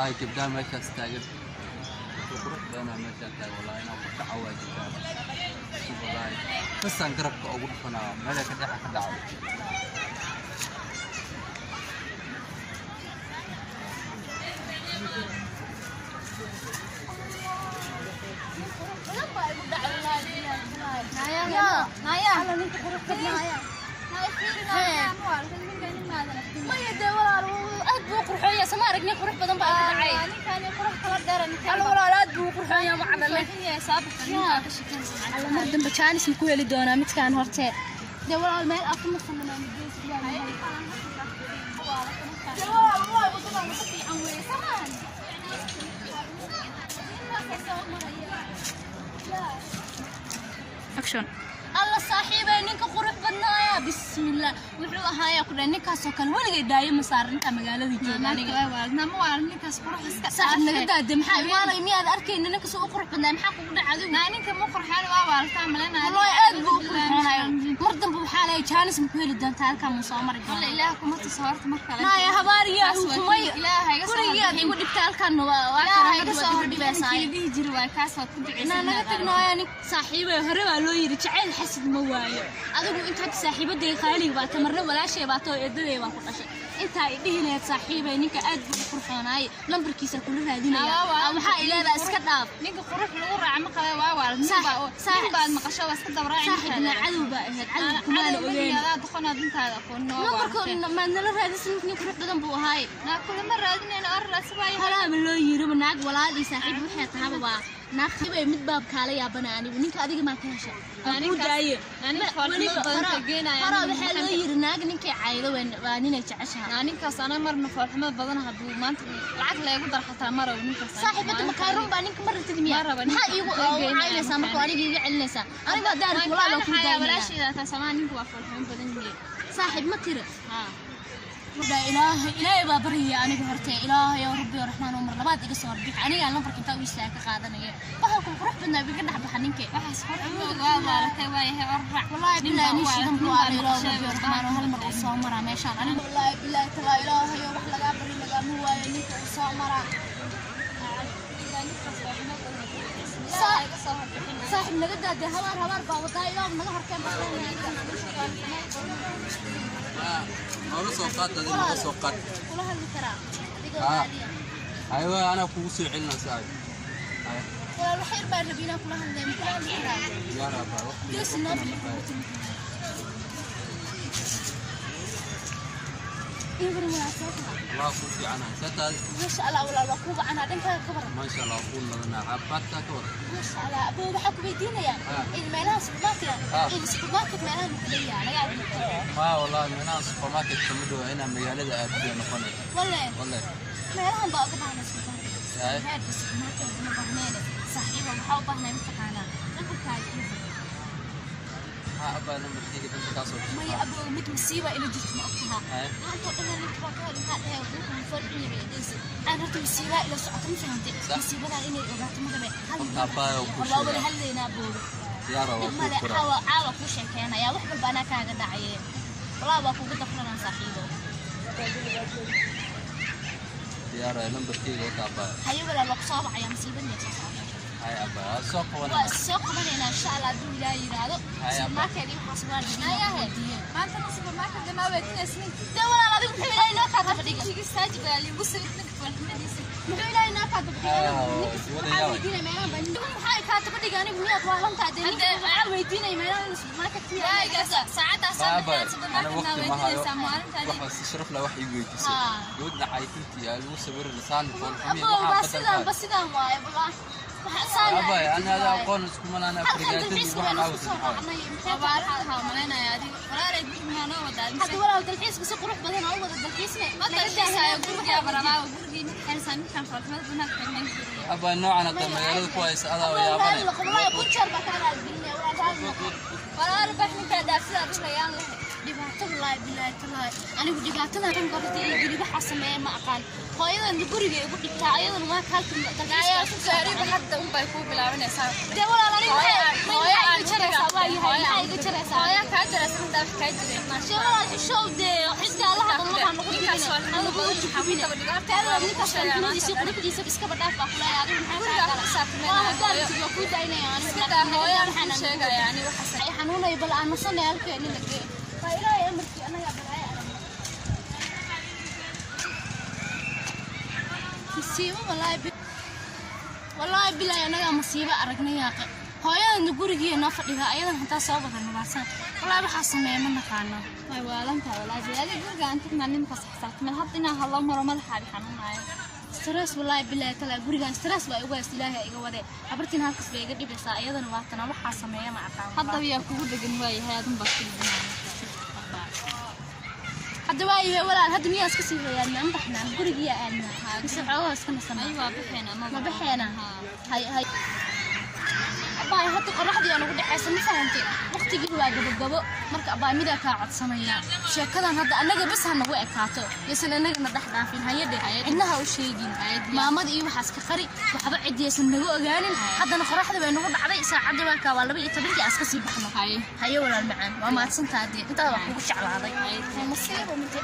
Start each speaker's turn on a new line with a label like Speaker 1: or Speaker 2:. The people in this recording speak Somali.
Speaker 1: Wallaahi gabdhaha meeshaas taagan qurux badanaa meeshaan taagan. Wallaahi inaan ku dhaco waa gabdhaha. Wallaahi kasaan garabka ugu dhufanaa meela ka dhexa ka dhacdo.
Speaker 2: Maya dee walaal, aad buu u qurxoon yahay. Sama aragni qurux badan baa igu dhacay. Alla walaal, aad buu u qurxoon yahay macnale. Alla mar dambe jaanis ma ku heli doonaa midkaan hortee? Dee walaal, meel afku ma sanana. Dee walaal, waa wadadan wada fiican weeye samaan.
Speaker 3: Action.
Speaker 2: Alla saaxiibay, ninka qurux badnaaya, bismillah, wuxuu ahaayaa ku dhahay ninkaasoo kale weligay daayo ma saaran intaa magaalada jooga aniga. Saaxiib, naga daade, maxaa imaanay? Miyaad arkayna ninka soo u qurux badnaay? Maxaa kugu dhacay adigu? Wallahi aad buu u qurxoonaya. Mar dambe waxaa leeyahay jaanis ma ku heli doontaa? Halkaa muu soo mari doonaa? Naaya habaariya hukumay, gurigiiaad igu dhibtay halkaan waa kana hadda waad igu dhibaysaay. Naa naga tagno ayaa nin saaxiibay. Hore baa loo yidhi jacayl xasid ma waayo. Adigu intaad saaxiibaday qaaliga baa tamarna, walaashay baa too, eedaday baa ku dhashay intaa i dhihi lahayd saaxiibay, ninka aad buu u qurxoonaaye, lambarkiisa kula raadinaya. Waxaa ileedaa iska dhaaf. Saaxiibna cadow baa ahayd, cadow kumaana ogeyn. Lambarka maad nala raadisan? Nin qurux badan buu ahaaye. Horaaba loo yiriba naag walaal iyo saaxiib waxay tahaba waa naag xibay. Mid baab kaala yaabana anigu, ninka adiga maa ka hesha aan kuu daaye. Weliba horaa waxaa loo yiri naag ninkay caydo waa ninay jeceshahay. Saaxiibada makaarun baa ninka ma ratid miya? Maxaa iigu caynaysaa marka aniga iiga celinaysaa? Aniga haddaan arko walaal waan kuu daynaya. Saaxiib ma tiri ilaahay, ilaahay baa baryaya aniga horte. Ilaahay oo rabbi oo raxmaan oo mar labaad iga soo horbixi anigaa lambarka intaa u istaaga ka qaadanaya. Bahalku qurux badnaa iga dhex baxa ninke. Wallaahi bilaahi nin shidan buu ahaa. Ilaahay rabbi oo raxmaan oo hal mar uu soo maraa meeshaan aniga. Wallaahi bilaahi talaa, ilaahay oo wax lagaa bari lagaama waayo, ninka uu soo maraa. Saaxiib, naga daadee, habaar habaar baa wadaa. Ilaah naga horkeen baa.
Speaker 1: Noola soo qaad adi, noola soo qaad.
Speaker 2: Kula hadli karaa adigoo
Speaker 1: Haa.
Speaker 2: qaaliya?
Speaker 1: Aywa, anaa kugu soo celinaa saaxiib. Haya.
Speaker 2: Walaal, wax yar baan rabi inaan kula hadlay, ma kula hadli karaa?
Speaker 1: Diyaar abaa, waqtiga
Speaker 2: Geesi noo
Speaker 1: waqtina
Speaker 2: bixi
Speaker 1: ma
Speaker 2: kugu
Speaker 1: hayo.
Speaker 2: timid. Ibar waa soo tahay.
Speaker 1: Allah kuu fiicanahay, see taadi?
Speaker 2: Maasha Allah walaal, waa kuu wacanaa. Dhankaaga ka waran?
Speaker 1: Maasha Allah, kuu nadanaa. Caafimaadkaa ka waran?
Speaker 2: Maasha Allah. Aboo, waxaa ku weydiinayaa in meelaha supermarket, in supermarket meelaha ma kuleeyahay laga adeegto?
Speaker 1: Maa wallahi meelaha supermarket kama dhowa, inaa magaalada aadiyo noqonay.
Speaker 2: Walle
Speaker 1: walle
Speaker 2: meelahan baa uga baahnay supermarket.
Speaker 1: Haye.
Speaker 2: Heerka supermarket uma baahneene saaxiiba, waxaa u baahnay mataqaanaa lambarkaaga iyo
Speaker 1: Maxaa abaa nambarkayga danta kaa soo
Speaker 2: maya
Speaker 1: gashay?
Speaker 2: Aboo, mid masiiba ila jirto ma ogtahaa?
Speaker 1: Haye.
Speaker 2: Maanta oo dhan ninka baa ka hel, maxaa dhahay ninka fool xun yahay dhaysi aan horta masiibaa ila socoto, ma fahantay?
Speaker 1: Sax.
Speaker 2: Masiibadan inay ogaato ma rabe. Hal
Speaker 1: Horta abaayo kuu
Speaker 2: war waa wada
Speaker 1: sheegaa.
Speaker 2: hadlaynaa abooga.
Speaker 1: Diyaara waa
Speaker 2: dhib
Speaker 1: kuu
Speaker 2: male.
Speaker 1: furaa.
Speaker 2: Caawa caawa kuu sheekeynaya wax walba anaa kaaga dhacaye. Walaa waa kugu dafranaa saaxiibo.
Speaker 1: Diyaara, nambarkayga wata abaayo.
Speaker 2: Haye walaal, waa kusoo wacaya masiibadii soo socota.
Speaker 1: Haye abaayo, waa soo
Speaker 2: waa
Speaker 1: qabanayna.
Speaker 2: is soo qabanaynaa insha Allah hadduu Ilaahay yidhaahdo.
Speaker 1: Haye, abba.
Speaker 2: Supermarket iyo waxaas waa dhigin. Dee walaal, adigu muxuu Ilaahay noo kaa daba dhigay? Muxuu Ilaahay noo kaa daba dhigay?
Speaker 1: Haa,
Speaker 2: Anigu ninka
Speaker 1: wada
Speaker 2: waxaa
Speaker 1: yaabay.
Speaker 2: weydiinaya meelahan baa anigu maxaa kaa daba dhigay? Anigu miyaad waalantaa? Dee ninka waxaa weydiinaya meelahan in supermarket ku yaala.
Speaker 1: Baaba, ana waqti ma hayo. Waxa si sharaf leh wax ii weydiisay.
Speaker 2: Haa.
Speaker 1: Gabadha caytintii aa lagu sawiri lisaan foolxumi
Speaker 2: Abow
Speaker 1: waxaa
Speaker 2: baa
Speaker 1: badan
Speaker 2: sidaan ba
Speaker 1: tahay.
Speaker 2: sidaan waaye wallah. Waxaa saan
Speaker 1: Baaba, ana hada aqoon iskuma lahan
Speaker 2: halkan
Speaker 1: afrigaatadii
Speaker 2: dalxiiska
Speaker 1: waxaan
Speaker 2: baynu isku
Speaker 1: caawisa
Speaker 2: soo
Speaker 1: maxaa.
Speaker 2: raacnay. Maxay tahay hadda walaal dalxiiska si qurux badan oo u wada dalxiisne naga daahayo.
Speaker 1: Abaa, noocan hadda magaalada ku haysa adaa oo yaabanay.
Speaker 2: Walaal, walaal, kun jeer baa kaa raadgelinaya walaal, raali noqo. Walaal, bax ninkaa dhaafsidaa dhulayaan lahay. Dhibaato, wallaahi bilaahi tallaahi, anigu dhibaatada dhan horta iyo geli waxaa sameeya ma aqaan. Hooyadan guriga igu dhibtaa, ayadan waa kaalka.
Speaker 3: Ayaa ku gaariba hadda unbay kuu bilaabanaysaa.
Speaker 2: Dee walaal, aniga
Speaker 3: Hooyo
Speaker 2: maxay
Speaker 3: aan
Speaker 2: iga jaraysaa? Waa yahay, maxay iga jaraysaa?
Speaker 3: Hooyaa kaa jaraysa haddaa wax kaa jireen.
Speaker 2: Shee walaal, xishow dee, xiskaa la hadal, waxaa nagu
Speaker 3: Ninkaas waa
Speaker 2: dhibine, nagu jubine. Taada ninkaas xumadiisa, quruxdiisa iskaba dhaaf baa kulahay. Adigu maxaa
Speaker 3: Gurigaa
Speaker 2: kaa
Speaker 3: ku xisaabtamay.
Speaker 2: Waa haddaad rabtid waa kuu daynaya anigu.
Speaker 3: Iska daa, hooyaa waxaan sheegaya ani waxaas.
Speaker 2: Ay xanuunay, bal aan nasanay halkeeni la geeyo. Waa Ilaahay amarkii, anagaa balaayo aragna. Masiibo wallaahi wallaahi bilaahi, anagaa masiibo aragnay yaaqe. Hooyadana gurigiiya noo fadhida, ayadan hataa soo wada nubaadsan. Wallaahi waxaa sameeya ma naqaano.
Speaker 3: Way waalantahay wallaahi. Adiga guriga aan tagnaa ninkaas xisaabtamay hadda inaan hadlo maro madaxaaga xanuunayo.
Speaker 2: Stress, wallaahi bilaahi talaa, gurigan stress baa igu haysta. Ilaahay iga wade, habartiin halkas bay iga dhibaysaa, ayadana waatana. Waxaa sameeya ma aqaan.
Speaker 3: Haddaba yaa kugu dhegan? Waayahay, adun baa ku dhiganaaya.
Speaker 2: Hadda waayahay walaal, hadda miyaa iska sii hoyaadnaa? Ma baxnaa gurigiyaa aadnaa mise xoogaa iska nasanaa?
Speaker 3: Ay, waa baxeena.
Speaker 2: Ma baxeena? Hay hay abaay, hadda qoraxdii oo nagu dhexaysa, ma fahantay? Waqtigii waa gabogabo. Marka abaay, midaa kaa codsanaya, sheekadan hadda annaga bas ha nagu ekaato, yaysan annagana dhex dhaafin. Hayadhe, cidna ha u sheegin, maamada iyo waxaas ka qari, waxba cid yaysan nagu ogaanin. Haddana qoraxda way nagu dhacday, saacadda waa kaa, waa 12-kii, aan iska sii baxno.
Speaker 3: Haye.
Speaker 2: Haye walaal macaan, waa mahadsantaa dee, intaada waa kugu jeclaaday. Masiibo mid.